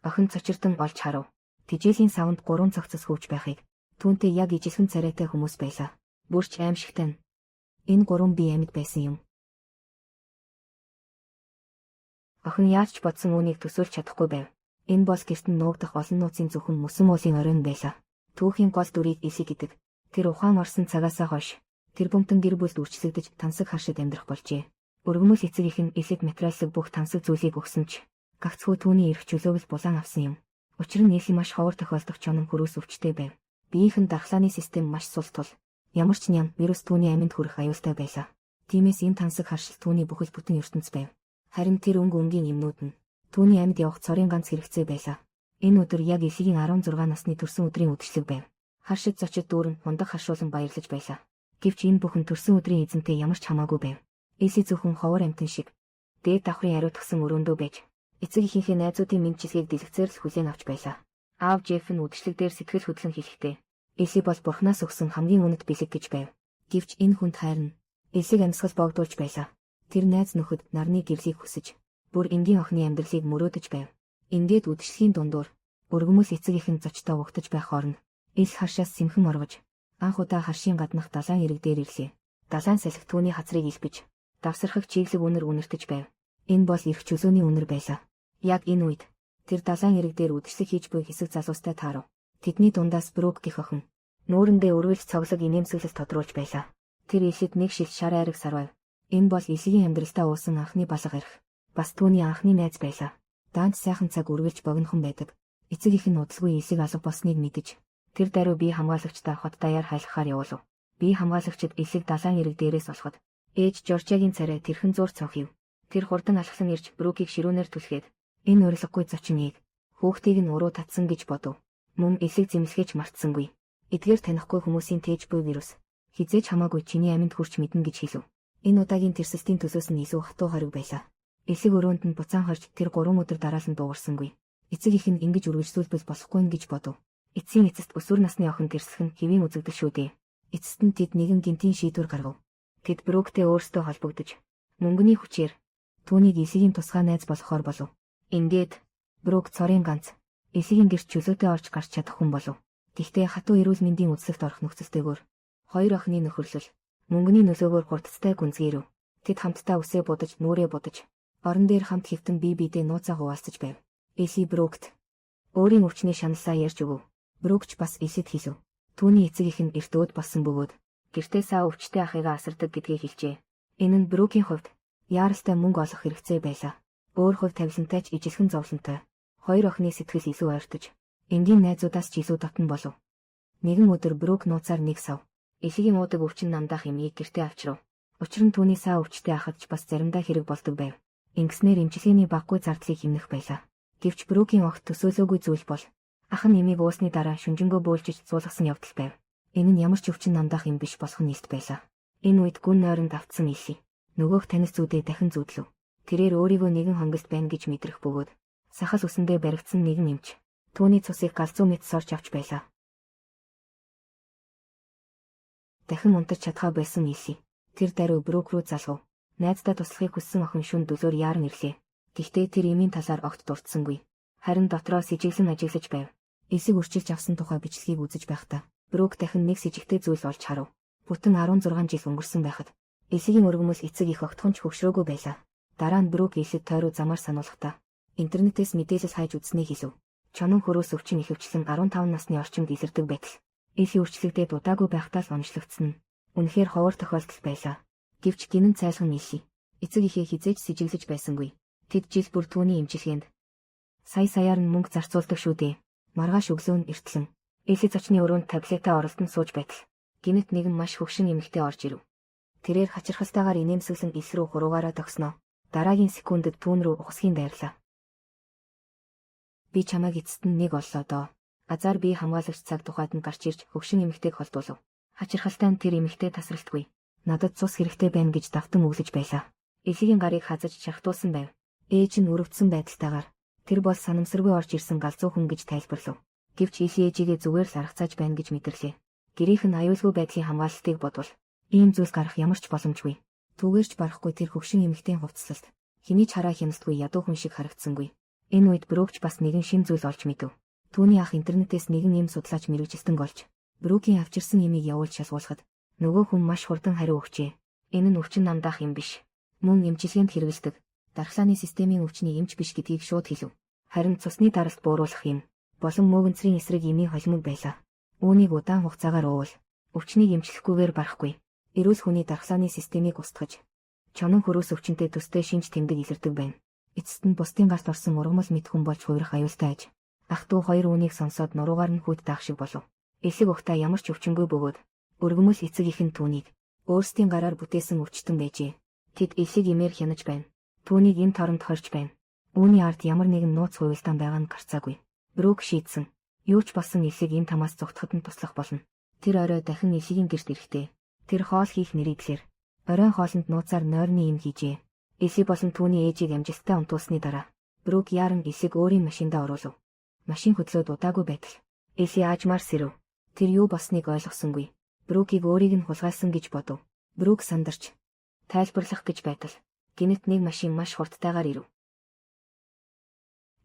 Охин цочирдон олж харав. Тижээлийн савнд гурван цогцос хөвч байхыг. Түүнтэй яг ижилхэн царайтай хүмүүс байлаа. Бүрч аимшигтай нь. Энэ гурван бие амьд байсан юм. Охин яаж ч бодсон үүнийг төсөөлж чадахгүй байв. Энэ бол гэрт нь нуугдах олон нууцын зөвхөн мөсөн уулын оройн байлаа. Түүхийн гол дүрийг Эли гэдэг. Тэр ухаан орсон цагаасаа хойш тэрбумтан гэр бүлд үрчлэгдэж тансаг харшид амьдрах болжээ. Өргөмөл эцэг их нь Элид материаллык бүх тансаг зүйлийг өгсөн ч гагцхүү түүний эрх чөлөөг л булан авсан юм. Учир нь Эли маш ховор тохиолдох чонон хөрөөс өвчтэй байв. Биеийнх нь дархлааны систем маш сул тул ямар ч ням вирус түүний амьд хүрэх аюултай байлаа. Тиймээс энэ тансаг харшил түүний бүхэл бүтэн ертөнц байв. Харин тэр өнгө өнгийн юмнууд нь түүний амьд явах цорын ганц хэрэгцээ байлаа. Энэ өдөр яг Элигийн 16 насны төрсөн өдрийн үдшилэг байв. Харшид зочид дүүрэн хундаг хашуулан баярлаж байлаа. Гэвч энэ бүхэн төрсөн өдрийн эзэнтэй ямар ч хамаагүй байв. Эли зөвхөн ховор амьтан шиг дээд давхрын ариутгсан өрөөндөө байж эцэг эхийнхээ найзуудын мэндчилгээг дэлгэцээр л хүлээн авч байлаа. Аав Джеф нь үдшилэг дээр сэтгэл хөдлөн хэлэхдээ Эли бол бурхнаас өгсөн хамгийн үнэт бэлэг гэж байв. Гэвч энэ хүнд хайр нь Элиг амьсгал боогдуулж байлаа. Тэр найз нөхөд нарны гэрлийг хүсэж бүр энгийн охины амьдралыг мөрөөдөж байв. Ингээд үдшилгийн дундуур өргөмөл эцэг их нь зочдоо угтаж байх хооронд Эл харшаас сэмхэн оргож анх удаа харшийн гаднах далайн эрэг дээр ирлээ. Далайн салхи түүний хацрыг илбэж давсархаг чиглэг үнэр үнэртэж байв. Энэ бол эрх чөлөөний үнэр байлаа. Яг энэ үед тэр далайн эрэг дээр үдшилэг хийж буй хэсэг залуустай таарав. Тэдний дундаас Брук гэх охин нүүрэндээ өргөлж цоглог инээмсэглэл тодруулж байлаа. Тэр Элид нэг шил шар айраг сарвав. Энэ бол Элигийн амьдралдаа уусан анхны балга арх. Бас түүний анхны найз байлаа. Даанч сайхан цаг үргэлж богинохон байдаг. Эцэг их нь удалгүй Элиг алга болсныг мэдэж тэр даруй бие хамгаалагчдаа хот даяар хайлахаар явуулав. Бие хамгаалагчид Элиг далайн эрэг дээрээс олоход ээж Жоржиагийн царай тэрхэн зуур цонхив. Тэр хурдан алхлан ирж Брукийг ширүүнээр түлхээд энэ урилгагүй зочныг хүүхдийг нь уруу татсан гэж бодов. Мөн Элиг зэмлэхээ ч мартсангүй. Эдгээр танихгүй хүмүүсийн тээж буй вирус хэзээ ч хамаагүй чиний амьд хүрч мэднэ гэж хэлв. Энэ удаагийн тэрсэлтийн төлөөс нь илүү хатуу хориг байлаа. Элэг өрөөнд нь буцаан хорж тэр 3 өдөр дараалан дуугарсангүй. Эцэг их нь ингэж үргэлжлүүлбэл болохгүй нь гэж бодов. Эцсийн эцэст өсвөр насны охин тэрслэх нь хэвийн үзэгдэл шүү дээ. Эцэст нь тэд нэгэн гэмтийн шийдвэр гаргав. Тэд Бруктэй өөрсдөө холбогдож мөнгөний хүчээр түүнийг Элигийн тусгай найз болгохоор болов. Ингээд Брук цорын ганц Элигийн гэрт чөлөөтэй орж гарч чадах хүн болов. Гэхдээ хатуу эрүүл мэндийн үзлэгт орох нөхцөлтэйгээр хоёр охины нөхөрлөл мөнгөний нөлөөгөөр хурдцтай гүнзгийрэв. Тэд хамтдаа үсээ будаж, нүрээ будаж, орон дээр хамт хэвтэн бие биедээ нууцаа хуваалцаж байв. Эли Брукт өөрийн өвчний шаналлаа ярьж өгөв. Брук ч бас Элид хэлв. Түүний эцэг их нь эрт өөд болсон бөгөөд гэртээ саа өвчтэй ахыгаа асардаг гэдгийг хэлжээ. Энэ нь Брукийн хувьд яаралтай мөнгө олох хэрэгцээ байлаа. Өөр хувь тавилантай ч ижилхэн зовлонтой. Хоёр охины сэтгэл илүү ойртож, энгийн найзуудаас ч илүү дотно болов. Нэгэн өдөр Брук нууцаар нэг сав Элигийн уудаг өвчин намдаах эмийг гэртээ авчрав. Учир нь түүний саа өвчтэй ахад ч бас заримдаа хэрэг болдог байв. Ингэснээр эмчилгээний багагүй зардлыг хэмнэх байлаа. Гэвч Брукийн огт төсөөлөөгүй зүйл бол ах нь эмийг уусны дараа шүнжэнгөө бөөлжиж зуулгасан явдал байв. Энэ нь ямар ч өвчин намдаах юм биш болох нь илт байлаа. Энэ үед гүн нойронд автсан Эли нөгөөх танил зүүдээ дахин зүүдлэв. Тэрээр өөрийгөө нэгэн хонголт байна гэж мэдрэх бөгөөд сахал үсэндээ баригдсан нэгэн эмч түүний цусыг галзуу мэт сорж авч байлаа. Дахин унтаж чадхаа байсан Эли тэр даруй Брук руу залгав. Найздаа туслахыг хүссэн охин шүн дөлөөр яаран ирлээ. Гэхдээ тэр эмийн талаар огт дурдсангүй. Харин дотроо сэжиглэн ажиглаж байв. Элиг өрчилж авсан тухай бичлэгийг үзэж байхдаа Брук дахин нэг сэжигтэй зүйл олж харав. Бүтэн 16 жил өнгөрсөн байхад Элигийн өргөмөл эцэг их огтхон ч хөгшрөөгүй байлаа. Дараа нь Брук Элид тойруу замаар сануулгахдаа интернетээс мэдээлэл хайж үзснийг хэлв. Чонон хөрөөс өвчин ихэвчлэн 15 насны орчимд илэрдэг байтал Эли өрчлөгдөөд удаагүй байхдаа л онцлогдсон нь үнэхээр ховор тохиолдол байлаа. Гэвч гинэн цайлган Эли эцэг эхээ хэзээ ч сэжиглэж байсангүй. Тэд жил бүр түүний эмчилгээнд сая саяар нь мөнгө зарцуулдаг шүү дээ. Маргааш өглөө нь эртлэн Эли зочны өрөөнд таблетаа оролдон сууж байтал гинэт нэгэн маш хөгшин эмэгтэй орж ирэв. Тэрээр хачирхалтайгаар инээмсэглэн ил рүү хуруугаараа тогсноо. Дараагийн секундэд түүн рүү ухасхийн дайрлаа. Би чамайг эцэст нь нэг оллоо доо. Азар бие хамгаалагч цаг тухайд нь гарч ирж хөгшин эмэгтэйг холдуулав. Хачирхалтай нь тэр эмэгтэй тасралтгүй. Надад цус хэрэгтэй байна гэж давтан өглөж байлаа. Элигийн гарыг хазаж шархтуулсан байв. Ээж нь өрөвдсөн байдалтайгаар тэр бол санамсаргүй орж ирсэн галзуу хүн гэж тайлбарлав. Гэвч Эли ээжигээ зүгээр л аргацааж байна гэж мэдэрлээ. Гэрийнх нь аюулгүй байдлын хамгаалалтыг бодвол ийм зүйл гарах ямар ч боломжгүй. Түүгээрч барахгүй тэр хөгшин эмэгтэйн хувцлалт хэний ч хараа хяналтгүй ядуу хүн шиг харагдсангүй. Энэ үед Брук ч бас нэгэн шин зүйл олж мэдэв. Түүний ах интернетээс нэгэн эм судлаач мэргэжилтэн олж, Брукийн авчирсан эмийг явуулж шалгуулахад нөгөө хүн маш хурдан хариу өгчээ. Энэ нь өвчин намдаах юм биш. Мөн эмчилгээнд хэрэглэдэг. Дархлааны системийн өвчний эмч биш гэдгийг шууд хэлв. Харин цусны даралт бууруулах юм болон мөөгөнцрийн эсрэг эмийн холимог байлаа. Үүнийг удаан хугацаагаар уувал өвчнийг эмчлэхгүйгээр барахгүй. Эрүүл хүний дархлааны системийг устгаж, чонон хөрөөс өвчнөд төстэй шинж тэмдэг илэрдэг байна. Эцэст нь бусдын гарт орсон ургамал мэт хүн болж хувирах аюултай аж. Ах дүү хоёр үүнийг сонсоод нуруугаар нь хүйт даах шиг болов. Элэг угтаа ямар ч өвчнгүй бөгөөд өргөмөл эцэг их нь түүнийг өөрсдийн гараар бүтээсэн өвчтөн байжээ. Тэд элэг эмээр хянаж байна. Түүнийг энэ торонд хорж байна. Үүний ард ямар нэгэн нууц хувилдаан байгаа нь гарцаагүй. Брук шийдсэн. Юу ч болсон элэг энэ тамаас зугтахад нь туслах болно. Тэр орой дахин элэгийн гэрт ирэхдээ тэр хоол хийх нэрийдлэр оройн хоолнд нууцаар нойрны юм хийжээ. Элэг болон түүний ээжийг амжилттай унтуулсны дараа Брук яаран элэг өөрийн машиндаа оруулав. Машин хөдлөөд удаагүй байтал Элли аажмаар сэрэв. Тэр юу болсныг ойлгосонгүй. Брукийг өөрийг нь хулгайлсан гэж бодов. Брук сандарч тайлбарлах гэж байтал гэнэт нэг машин маш хурдтайгаар ирэв.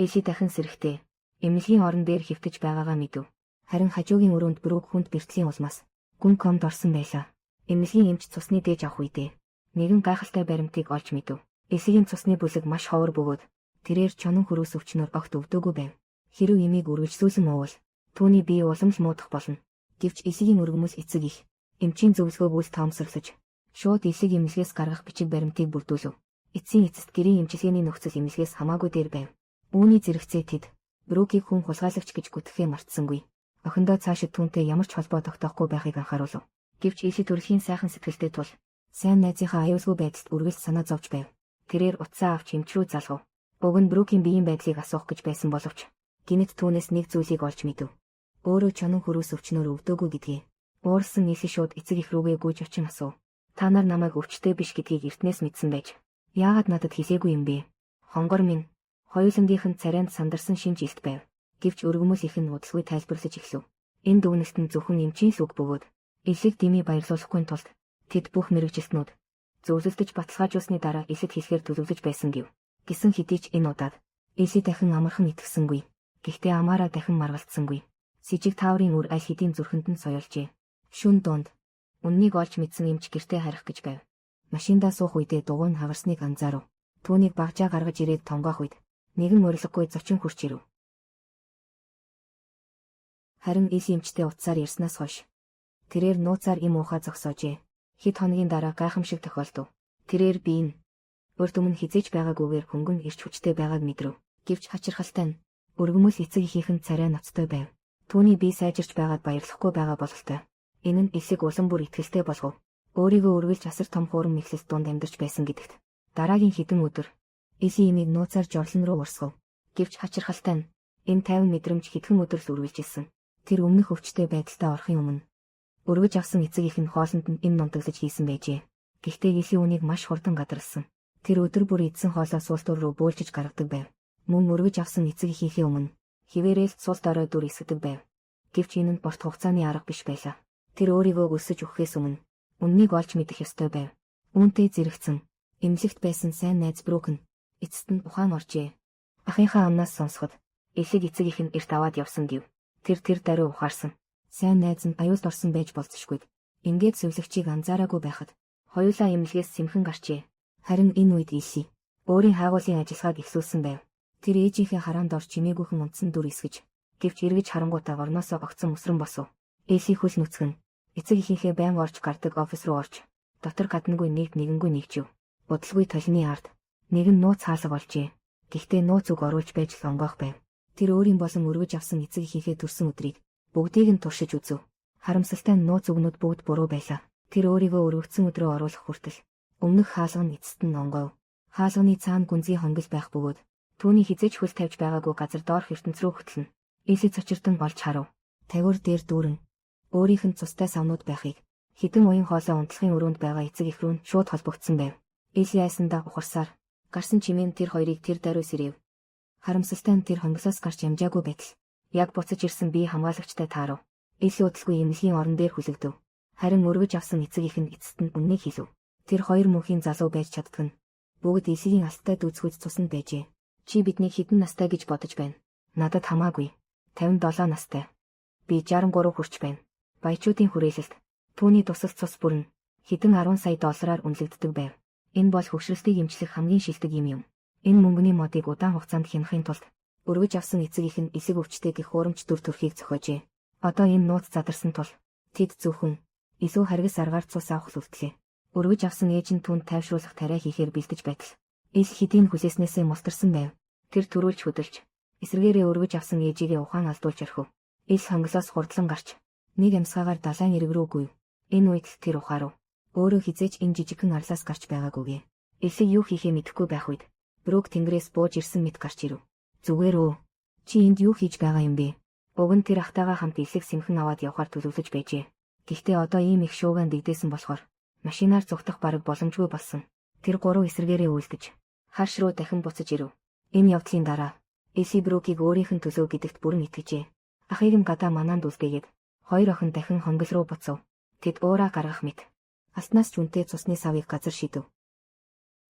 Элли дахин сэрэхдээ эмнэлгийн орон дээр хэвтэж байгаагаа мэдэв. Харин хажуугийн өрөөнд Брук хүнд бэртлийн улмаас гүн комд орсон байлаа. Эмнэлгийн эмч цусны дээж авах үедээ нэгэн гайхалтай баримтыг олж мэдэв. Эллигийн цусны бүлэг маш ховор бөгөөд тэрээр чонон хөрөөс өвчнөөр огт өвдөөгүй байв. Хэрв эмийг үргэлжлүүлэн уувал түүний бие улам л муудах болно. Гэвч Эллигийн өргөмөл эцэг их эмчийн зөвлөгөөг үл тоомсорлож шууд Эллиг эмнэлгээс гаргах бичиг баримтыг бүрдүүлв. Эцсийн эцэст гэрийн эмчилгээний нөхцөл эмнэлгээс хамаагүй дээр байв. Үүний зэрэгцээ тэд Брукийг хүн хулгайлагч гэж гүтгэхээ мартсангүй. Охиндоо цаашид түүнтэй ямар ч холбоо тогтоохгүй байхыг анхааруулв. Гэвч Элли төрөлхийн сайхан сэтгэлтэй тул сайн найзынхаа аюулгүй байдалд үргэлж санаа зовж байв. Тэрээр утсаа авч эмч рүү залгав. Уг нь Брукийн биеийн байдлыг асуух гэж байсан боловч гэнэт түүнээс нэг зүйлийг олж мэдэв. Өөрөө чонон хөрөөс өвчнөөр өвдөөгүй гэдгээ. Уурсан Элли шууд эцэг эх рүүгээ гүйж очин асуув. Та нар намайг өвчтэй биш гэдгийг эртнээс мэдсэн байж. Яагаад надад хэлээгүй юм бэ? Хонгор минь хоёулангийнх нь царайнд сандарсан шинж илт байв. Гэвч өргөмөл их нь удалгүй тайлбарлаж эхлэв. Энэ дүгнэлт нь зөвхөн эмчийн л үг бөгөөд Эллиг дэмий баярлуулахгүй тулд тэд бүх мэргэжилтнүүд зөвлөлдөж баталгаажуулсны дараа Эллид хэлэхээр төлөвлөж байсан гэв. Гэсэн хэдий ч энэ удаад Элли дахин амархан итгэсэнгүй. Гэхдээ амаараа дахин маргалдсангүй. Сэжиг тааврын үр аль хэдийн зүрхэнд нь соёлжээ. Шүн дунд үннийг олж мэдсэн эмч гэртээ харих гэж байв. Машиндаа суух үедээ дугуй нь хагарсныг анзаарав. Түүнийг багжаа гаргаж ирээд тонгоох үед нэгэн урилгагүй зочин хурч ирэв. Харин Элли эмчтэй утсаар ярьснаас хойш тэрээр нууцаар эм уухаа зогсоожээ. Хэд хоногийн дараа гайхамшиг тохиолдов. Тэрээр би нь урд өмнө хэзээ ч байгаагүйгээр хөнгөн эрч хүчтэй байгааг мэдрэв. Гэвч хачирхалтай нь өргөмөл эцэг эхийнх нь царай ноцтой байв. Түүний бие сайжирч байгаад баярлахгүй байгаа бололтой. Энэ нь Эллиг улам бүр итгэлтэй болгов. Өөрийгөө үргэлж асар том хуурам мэхлэлт дунд амьдарч байсан гэдэгт. Дараагийн хэдэн өдөр Элли эмийг нууцаар жорлон руу урсгав. Гэвч хачирхалтай нь энэ тайван мэдрэмж хэдхэн өдөр л үргэлжилсэн. Тэр өмнөх өвчтэй байдалтай орохын өмнө өргөж авсан эцэг их нь хоолнд нь эм нунтаглаж хийсэн байжээ. Гэхдээ Элли үүнийг маш хурдан гадарласан. Тэр өдөр бүр идсэн хоолоо суултуур руу бөөлжиж гаргадаг байв. Мөн өргөж авсан эцэг эхийнхээ өмнө хിവэрэл сул дорой дүр эсгэдэг байв. Гэвч энэ нь урт хугацааны арга биш байлаа. Тэр өөрийгөө өсөж өгөхөөс өмнө үннийг олж мэдэх ёстой байв. Үүнтэй зэрэгцэн эмнэлэгт байсан сайн найз Брук нь эцэст нь ухаан оржээ. Ахынхаа амнаас сонсоход Эллиг эцэг их нь эрт аваад явсан гэв. Тэр даруй ухаарсан. Сайн найз нь аюулд орсон байж болзошгүй. Ингээд зөвлөгчийг анзаараагүй байхад хоёулаа эмнэлгээс сэмхэн гарчээ. Харин энэ үед Элли өөрийн хайгуулын ажиллагааг эхлүүлсэн байв. Тэр ээжийнхээ хараанд орж чимээгүйхэн унтсан дүр эсгэж, гэвч эргэж харангуйтаа орноосоо огцон өсрөн босов. Элли хөл нүцгэн эцэг эхийнхээ байнга орж гардаг офис руу орж, дотор гаднаггүй нэгд нэгэнгүй нэгжив. Удалгүй толины ард нэгэн нууц хаалга олжээ. Гэхдээ нууц үг оруулж байж л онгоох байв. Тэр өөрийн болон өргөж авсан эцэг эхийнхээ төрсөн өдрийг бүгдийг нь туршиж үзэв. Харамсалтай нь нууц үгнүүд бүгд буруу байлаа. Тэр өөрийгөө өргөцсөн өдрөө оруулах хүртэл өмнөх хаалга нь эцэст нь онгойв. Хаалганы цаана гүнзгий хонгил байх бөгөөд түүний хэзээ ч хөл тавьж байгаагүй газар доорх ертөнц рүү хөтлөнө. Элли цочирдон олж харав. Тавиур дээр дүүрэн өөрийнх нь цустай савнууд байхыг хэдэн уян хоолой унтлахын өрөөнд байгаа эцэг эх рүү шууд холбогдсон байв. Элли айсандаа ухарсаар гарсан чимээ нь тэр хоёрыг тэр даруй сэрэв. Харамсалтай нь тэр хонглоос гарч амжаагүй байтал яг буцаж ирсэн бие хамгаалагчтай таарав. Элли удалгүй эмнэлгийн орон дээр хүлэгдэв. Харин өргөж авсан эцэг эх нь эцэст нь үннийг хэлв. Тэр хоёр мөнхийн залуу байж чаддаг нь бүгд Эллигийн алттай дүүцхүйц цуснд байжээ. Чи биднийг хэдэн настай гэж бодож байна? Надад хамаагүй. 57 настай. Би 63 хүрч байна. Баячуудын хүрээлэлт. Түүний тусал цус бүрэн хэдэн 10 сая доллараар үнэлэгддэг байв. Энэ бол хөгшрөлтийг эмчлэх хамгийн шилдэг юм юм. Энэ мөнгөний модыг удаан хугацаанд хянахын тулд өргөж авсан эцэг эх нь элэг өвчтэй гэх хуурамч дүр төрхийг зохиожээ. Одоо энэ нууц задарсан тул тэд зөвхөн илүү харгас аргаар цус авах л үлдлээ. Өргөж авсан ээж нь түүнд тайвшруулах тариа хийхээр бэлдэж байтал эл хэдийн хүлээснээсээ мултарсан байв. Тэр түрүүлж хөдөлж эсрэгээрээ өргөж авсан ээжигээ ухаан алдуулж орхив. Эл хонголоос хурдлан гарч нэг амьсгаагаар далайн эрэг рүү гүйв. Энэ үед л тэр ухаарав. Өөрөө хэзээ ч энэ жижигхэн арлаас гарч байгаагүйгээ. Элэг юу хийхээ мэдэхгүй байх үед Брук тэнгэрээс бууж ирсэн мэт гарч ирэв. Зүгээр үү? Чи энд юу хийж байгаа юм бэ? Уг нь тэр ахтайгаа хамт элэг сэмхэн аваад явахаар төлөвлөж байжээ. Гэхдээ одоо ийм их шуугиан дэгдээсэн болохоор машинаар зугтах бараг боломжгүй болсон. Тэр гурав эсрэгээрээ үйлдэж харш руу дахин буцаж ирэв. Энэ явдлын дараа Эли Брукийг өөрийнх нь төлөө гэдэгт бүрэн итгэжээ. Ахыг нь гадаа манаанд үлдээгээд хоёр охин дахин хонгил руу буцав. Тэд уураа гаргах мэт алтнаас ч үнэтэй цусны савыг газар шидэв.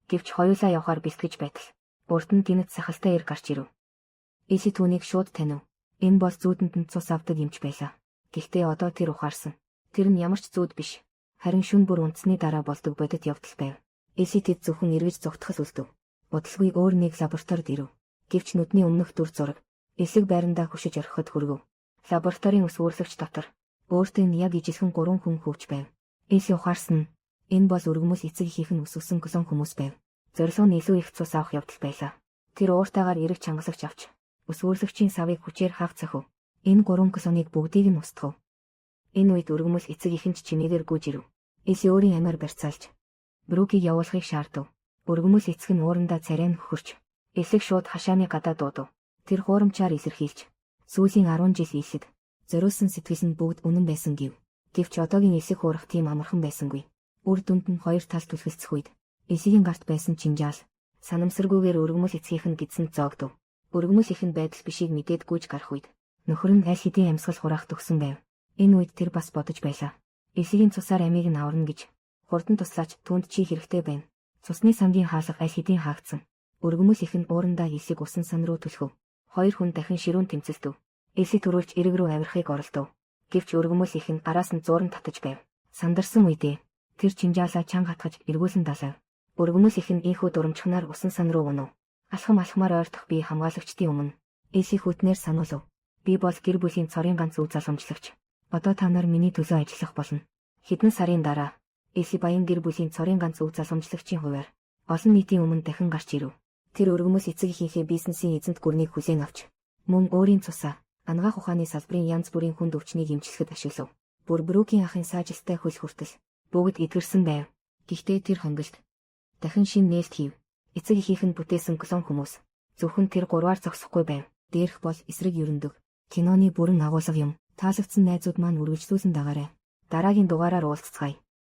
Гэвч хоёулаа явахаар бэлтгэж байтал урд нь гэнэт сахалтай эр гарч ирэв. Эли түүнийг шууд танив. Энэ бол зүүдэнд нь цус авдаг эмч байлаа. Гэхдээ одоо тэр ухаарсан. Тэр нь ямар ч зүүд биш. Харин шөнө бүр унтсны дараа болдог бодит явдал байв. Эли тэд зөвхөн эргэж зугтах л үлдэв. Удалгүй өөр нэг лабораторид ирэв. Гэвч нүдний өмнөх дүр зураг элэг байрандаа хөшиж орхиход хүргэв. Лабораторийн өсвөрлөгч дотор өөртөө нь яг ижилхэн гурван хүн хөвч байв. Эли ухаарсан нь энэ бол өргөмөл эцэг эхийнх нь өсгөсөн клон хүмүүс байв. Зорилго нь илүү их цус авах явдал байлаа. Тэр ууртайгаар эрэг чангалагч авч өсвөрлөгчийн савыг хүчээр хаах цохив. Энэ гурван клоныг бүгдийг нь устгав. Энэ үед өргөмөл эцэг эх нь ч чимээгээр гүйж ирэв. Эли өөрийн амиар барьцаалж Брукийг явуулахыг шаардав. Өргөмөл эцэг нь уурандаа царай нь хөхөрч элэг шууд хашааны гадаа дуудав. Тэр хуурамчаар илэрхийлж сүүлийн 10 жил элэг зориулсан сэтгэл нь бүгд үнэн байсан гэв. Гэвч одоогийн элэг хуурах тийм амархан байсангүй. Үр дүнд нь хоёр тал түлхэлцэх үед элэгийн гарт байсан чинжаал санамсаргүйгээр өргөмөл эцгийнх нь гэдсэнд зоогдов. Өргөмөл эх нь байдал бишийг мэдээд гүйж гарах үед нөхөр нь аль хэдийн амьсгал хураах төгсөн байв. Энэ үед тэр бас бодож байлаа. Элэгийн цусаар амийг нь аварна гэж хурдан туслаач түүнд чи хэрэгтэй байна. Цусны сангийн хаалга аль хэдийн хаагдсан. Өргөмөл эх нь уурандаа элэг усан сан руу түлхэв. Хоёр хүн дахин ширүүн тэмцэлдэв. Элэг түрүүлж эрэг рүү авирахыг оролдов. Гэвч өргөмөл эх нь араас нь зууран татаж байв. Сандарсан үедээ тэр чинжаалаа чанга хатгаж эргүүлэн далайв. Өргөмөл эх нь ийнхүү дурамчхнаар усан сан руу унав. Алхам алхмаар ойртох би хамгаалагчдын өмнө Эли хүтнээр сануулв. Би бол гэр бүлийн цорын ганц өв залгамжлагч. Одоо та нар миний төлөө ажиллах болно. Хэдэн сарын дараа Эли баян гэр бүлийн цорын ганц өв залгамжлагчийн хувиар олон нийтийн өмнө дахин гарч ирэв. Тэр өргөмөл эцэг эхийнхээ бизнесийн эзэнт гүрнийг хүлээн авч мөн өөрийн цусаа анагаах ухааны салбарын янз бүрийн хүнд өвчнийг эмчлэхэд ашиглав. Бүр Брукийн ахын саажилттай хөл хүртэл бүгд эдгэрсэн байв. Гэхдээ тэр хонголт дахин шинэ нээлт хийв. Эцэг эхийнх нь бүтээсэн клон хүмүүс зөвхөн тэр гурваар зогсохгүй байв. Дээрх бол эсрэг ерөндөг. Киноны бүрэн агуулга юм. Таалагдсан найзууд маань үргэлжлүүлэн дагаарай. Дараагийн дугаараар уулзацгаая.